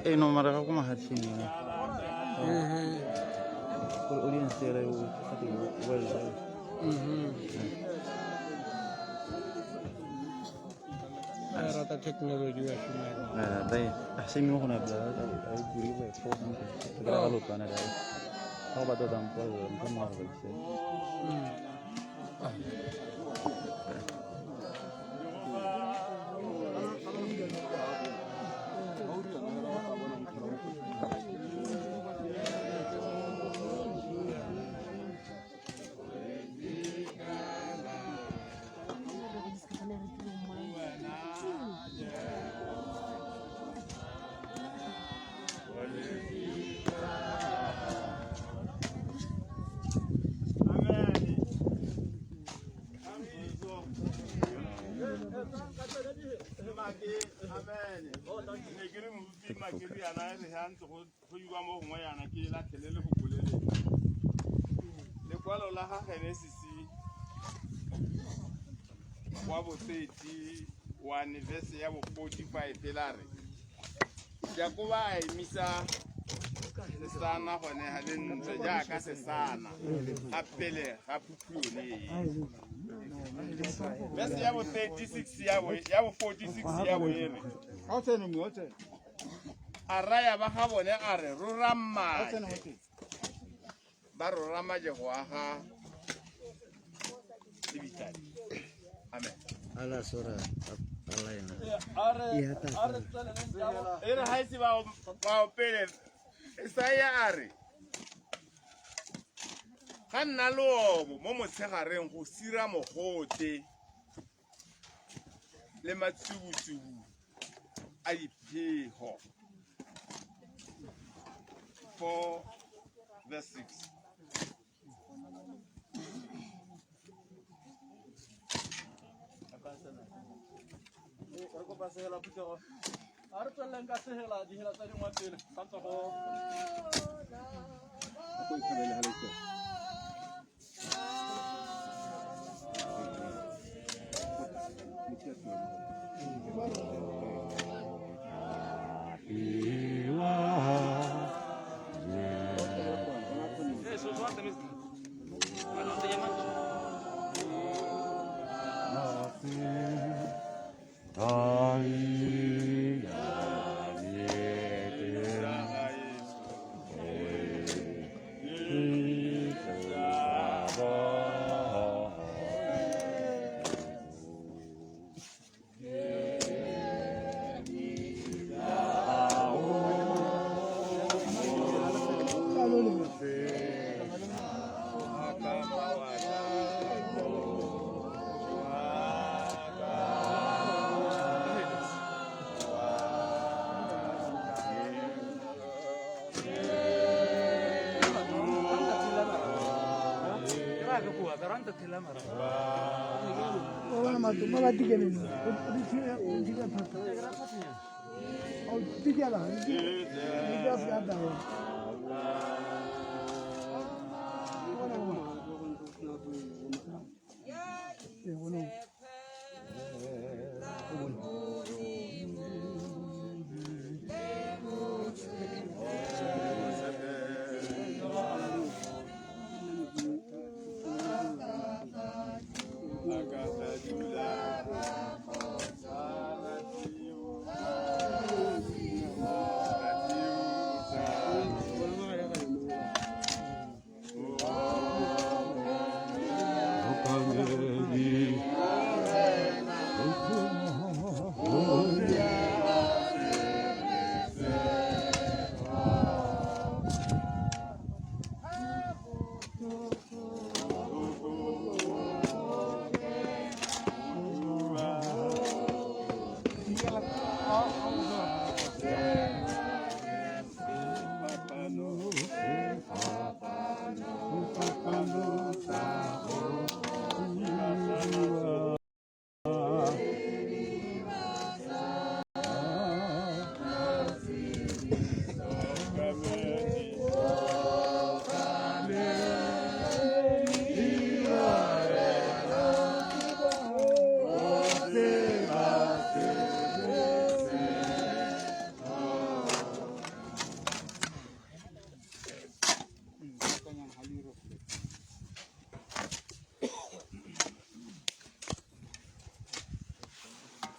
E no mara ga ko mahatsheng. Gore audience ela yo well. A rata technology wa šomela. Ah, bai, a se mi gona bla, a e buri ba fo something. Ke ra lo tsana dai. Ha ba tota mpo mpo mo go se. Lekwalo la ga Genesisi wa bo 30 1 verse ya bo 45 la re Jakoba a emisa sesana gone ga le ntse jaaka sesana ga pele ga phuphu yone e. Verse ya bo 36 ya bo ya bo 46 ya bo ere a raya ba ga bone a re rora maje ba rora maje go aga lebitla. Amen. Ala sora ala ena. E re ga ise ba opele Isaia a re ga nna loobo mo motshegareng go sira mogote le matsubutsubu a diphego. 4 verse 6. Re kopa sehela phuthego a re tsweleleng ka sehela dihela tsa dingwa pele santse go.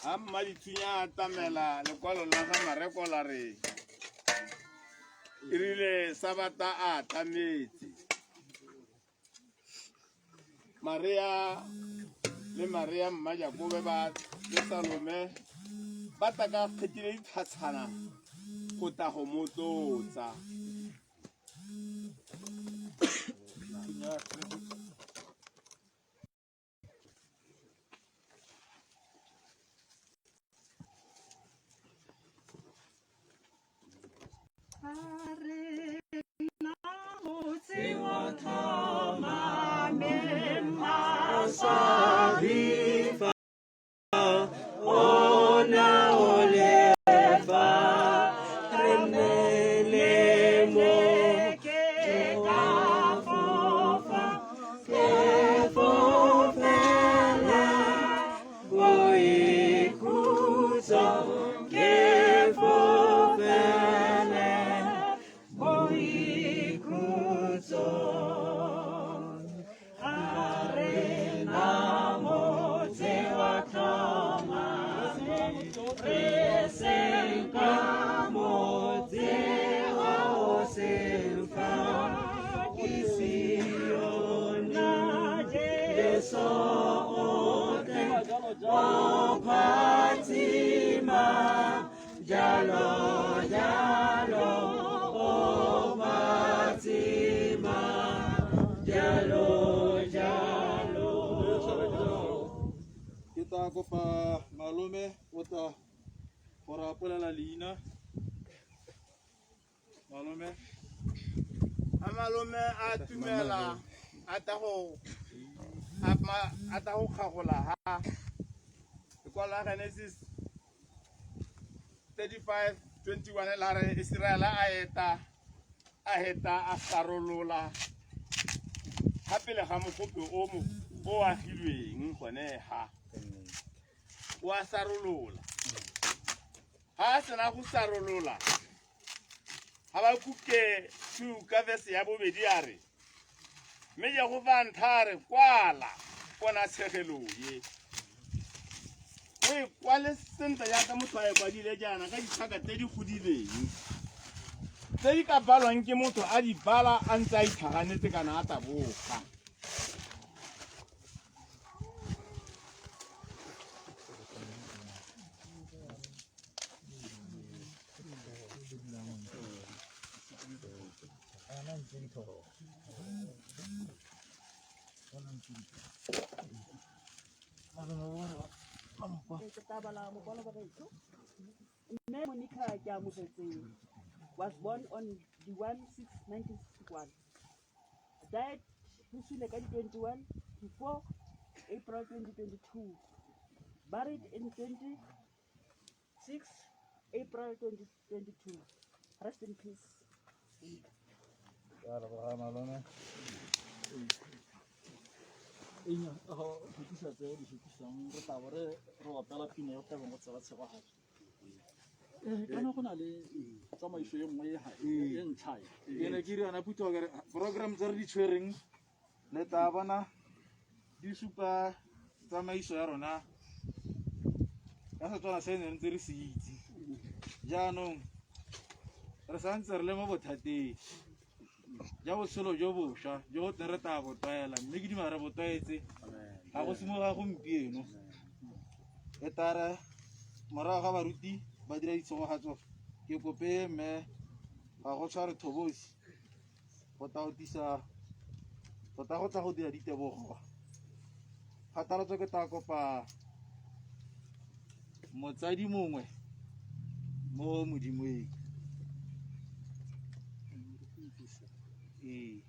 A mmadithunya a atamela lekwalo la ga Mareko la re e rile Sabata a atametse. Maria le Maria mma Jakobe ba le Salome ba tla ka kgethile dithatshana go tla go mo tlotsa. Ke tla kopa malome o tla go rapolela leina. Malome. A malome a tumela a tla go a tla go kgagola ha lekwalo la Genesis 35:21 la re Iseraele a eta a heta a sarolola ga pele ga mogope o mo o agilweng gone ha o a sarolola. Ha a sena go sarolola Habakuke 2 ka verse ya bobedi a re mme Jehova ntha a re kwala ponatshegelo ye o e kwale sentle jaaka motho a e kwadile jaana ka ditlhaka tse di godileng tse di ka balwang ke motho a di bala a ntse a itlhaganetse kana a taboga. Ke tla bala mokwalo ba gaetsho. Mme Monica Keamogetse was born on the 1/6/1961. Died O sule ka di 21 4 April 2022. Buried in 26 April 2022. Rest in peace. Ka leboga malome. Enya, go fetisa tse di fetisang re tla bo re re opela pina e tlabeng go tsela tshegogatso. Eh, kana go na le tsamaiso e nngwe e e ntšha e. Ke ne ke riana phuthego kere program tse re di tshwereng le tla bona di supa tsamaiso ya rona ya Setswana se ne re ntse re se itse. Jaanong re santse re le mo bothateng ja botshelo jo bošwa jo go teng re tla bo tlwaela mme ke dima re bo tlwaetse ga go simologa gompieno e tare morago ga baruti ba dira ditshegogatso ke kope mme ga go tshware thobosi go tla go tisa tota go tla go dira ditebogo phatlalatso ke tla kopa motsadi mongwe mo modimoeng ee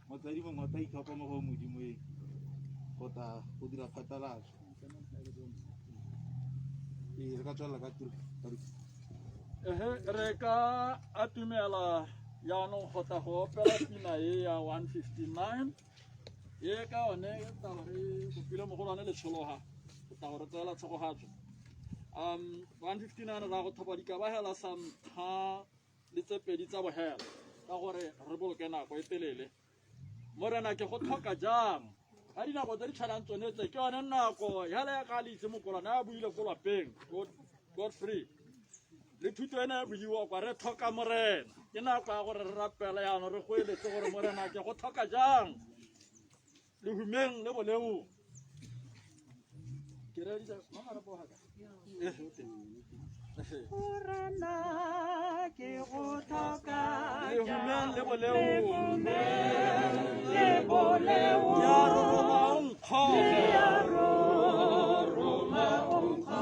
motsadi mongwe o tla itlhopha mo go modimoeng go tla go dira phatlalatso ee re ka tswelela ka tiro Ehe, re ka atumela jaanong go tla go opela pina e ya 159 e ka yone tla re kopile mogolwane letshologa go tla go re tseela tshegogatso 159 ra go thopa dikabagela sa ntlha le tse pedi tsa bogela ka gore re boloke nako e telele morena ke go tlhoka jang ka dinako tse di tshwanang tsone tse ke yone nako yale ya ka le itse mokolwane a buile ko lapeng Godfrey le thuto ena e buiwa kwa re tlhoka morena ke nako ya gore re rapele yaanong re goeletse gore morena ke go tlhoka jang lehumeng le boleong ke reeditse mama re boga ka Morena ke go tlhoka lehumeng le boleong le boleong ke a roroma o nkgoge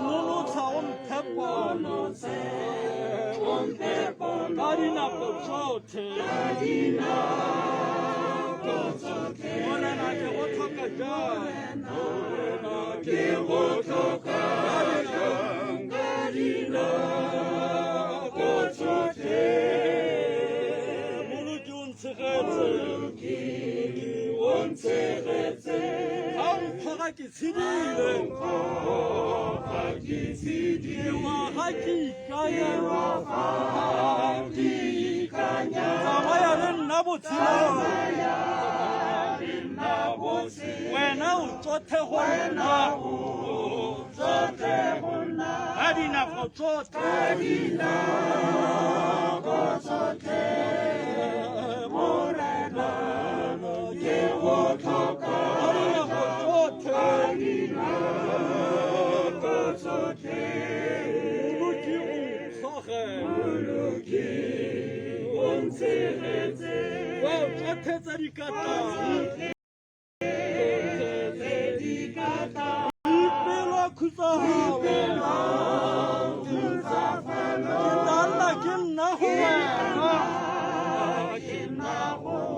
nonotsha o mphepono ka dinako tsotlhe Morena ke go tlhoka jang Morena ke go tlhoka jang ka dinako tsotlhe Moloki o ntshegetse Moloki o ntshegetse ga o nkgoga ke tshedile ke tshedile wa ga ke ikanya ke ikanya tsamaya le nna botshelo wena o tsothe go nna ka dinako tsotlhe Morena ke go tlhoka ka dinako tsotlhe dinako tsotlhe Moloki o nkgoge Moloki o ntshegetse wa tsotlhe tsa dikatang Boipelo khutsafalo ke tla nna ke nna go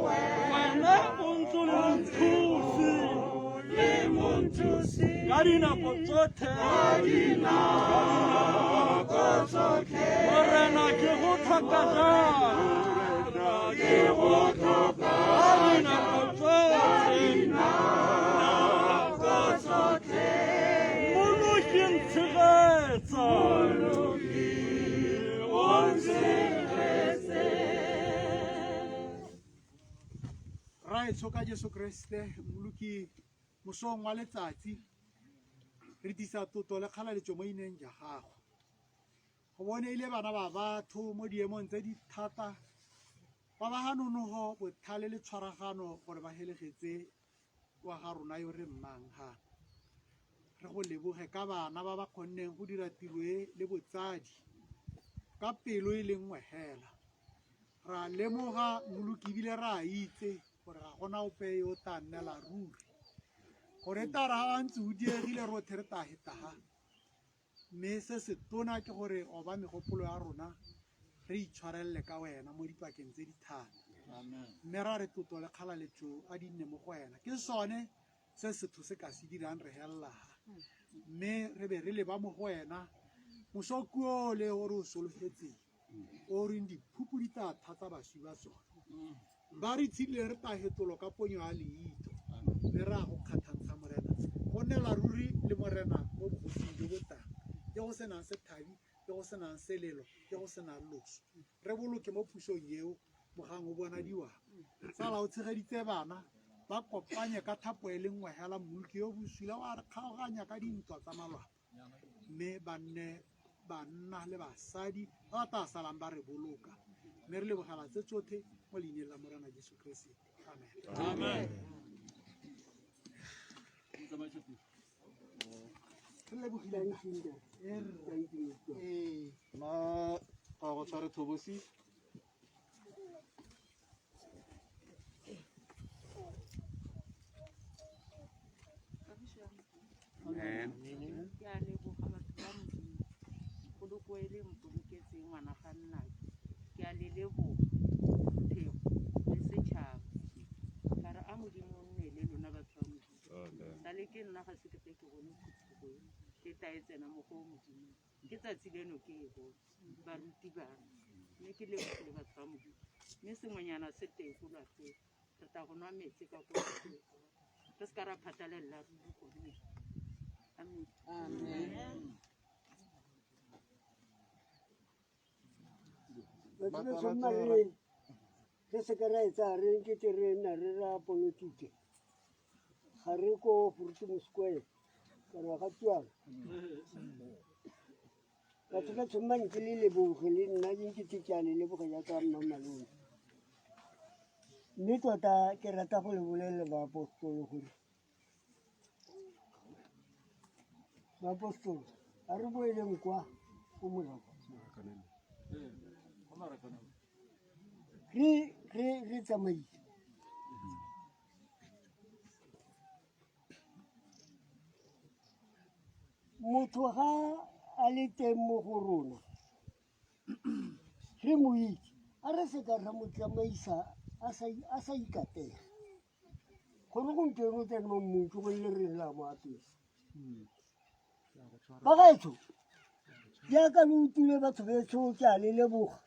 wena wena o ntse o le monthusi ka dinako tsotlhe morena ke go tlhoka jang ke go tlhoka ka dinako tsotlhe nako tsotlhe moloki ntshegetsa moloki o ntshegetse Raetsho ka Jesu Kriste Mmoloki mosong wa letsatsi re tlisa tlotlo le kgalaletso mo ineng ja gago. Go boneile bana ba batho mo diemong tse di thata ba ba ga nonogo botlhale le tshwaragano gore ba helegetse wa ga rona yo re mmang ga. Re go leboge ka bana ba ba kgonneng go dira tiro e le botsadi ka pelo e le nngwe hela. Ra lemoga Mmoloki ebile re a itse gore ga gona ope yo o tla nnela ruri. Gore e tla re ga ntse o diegile rotlhe re tla heta ha. Mme se se tona ke gore oba megopolo ya rona re itshwarelele ka wena mo dipakeng tse di thata. Mme ra re tlotlo le kgalaletso a di nne mo go wena. Ke sone se setho se ka se dirang re helela ha. Mme re be re leba mo go wena moso kuole o re o solofetseng, o reng diphupu di tla thatsa baswi ba tsone. Ba re tshidile re tla hetolo ka ponyo ya leitho, mme re a go kgathantsha Morena, go nnela ruri le Morena mo bogosing jo bo tlang, ke go senang sethabi, ke go senang selelo, ke go senang loso. Re boloke mo phusong eo mogang o bonadiwang. Tsala o tshegeditse bana, ba kopanye ka thapo e le nngwe hela, mmoloki yo bosula wa re kgaoganya ka dintwa tsa malwapa, mme ba nne banna le basadi ba ba tla salang ba re boloka. Mme re lebogela tse tsotlhe mo leineng la Morena Jesu Keresete. Amen. Amen. Re lebogile. Ee. Nna ga go tshware thobosi. Ke a leboga batho ba Modimo, poloko e le mpoloketseng ngwana ga nnake. Ke a le leboga phuthego le setšhaba. Ka re a Modimo o nne le lona batho ba Modimo. Sale ke nna ga se ke tle ke bone phuthego e ke tla e tsena mo go Modimo. Ke tsatsi leno ke e bone baruti bana, mme ke lebogile batho ba Modimo. Mme sengwenyana se teng ko lapeng, re tla go nwa metsi ka ko lapeng, re se ka ra phatalela ruri gone. Amen. Batho ba tshwanela re re se ka ra e tsaya re nkete re nna re ra polotike, ga re ko Fruitmo Square kana ga tuana. Batho ba tshwanela ke le leboge le nna ke nkete ke a le leboga jaaka mma malome. Mme tota ke rata go le bolelela baapostolo gore baapostolo a re boeleng kwa ko morago. Re re re tsamaile. Motho ga a le teng mo go rona, re mo itse, a re se ka ra mo tsamaisa a sa ikatega. Gore gompieno o tsene mo mmung ke go le re la mo apesa. Bagaetsho, jaaka lo utlwile batho betsho, ke a le leboga.